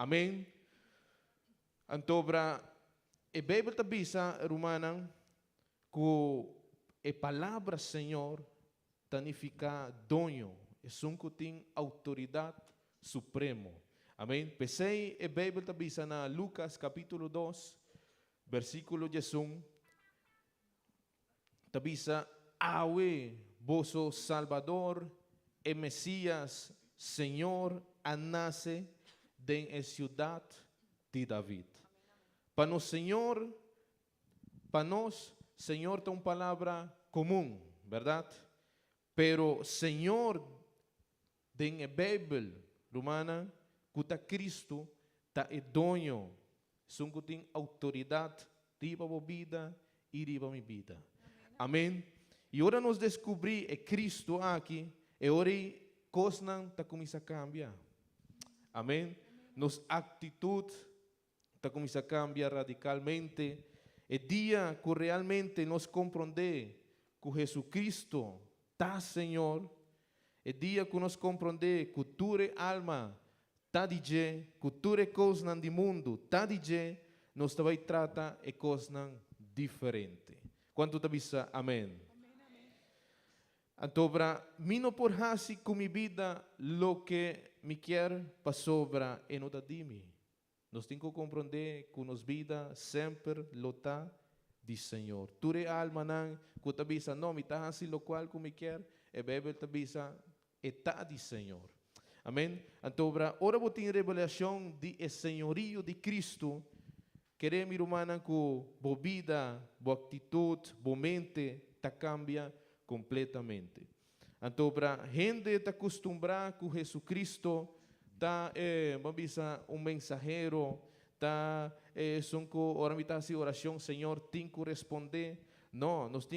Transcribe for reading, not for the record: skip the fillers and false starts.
Amèn. Anto, e Beibel ta bisa, rumannan, ku e palabra Señor ta nifiká doño, esun ku tin outoridat supremo. Amèn. P'esei e Beibel ta bisa na Lukas kapítulo 2, versíkulo 11, ta bisa: "Awe, boso Salbador, e Mesias, Señor, a nase den siudat di David." Pa nos Señor, pa nos, Señor ta un palabra komun, bèrdat? Pero Señor den Beibel, rumannan, ku ta Kristu, ta e doño, esun ku tin outoridat riba bo bida i riba mi bida. Amèn. I ora nos deskubrí e Kristu aki, e ora kosnan ta kuminsá kambia. Amèn. Nos aktitut ta kuminsá kambia radikalmente. E dia ku realmente nos komprondé ku Hesukristu ta Señor, e dia ku nos komprondé ku tur alma ta di dje, ku tur kosnan di mundu ta di dje, nos ta bai trata e kosnan diferente. Kuantu ta bisa amèn? Anto, mi no por hasi ku mi bida loke mi ke, pasobra e no ta di mi. Nos tin ku komprondé ku nos bida semper lo ta di Señor. Tur almanan ku ta bisa: "No, mi ta hasi loke ku mi ke," e Beibel ta bisa e ta di Señor. Amèn. Anto, ora bo tin revelashon di e señorio di Kristu, kere mi, rumannan, ku bo bida, bo aktitut, bo mente ta kambia kompletamente. Anto, hende ta kustumbrá ku Hesukristu ta, ban bisa, un mensahero, ta, esun ku ora mi ta hasi orashon, Señor tin ku respondé. No, nos tin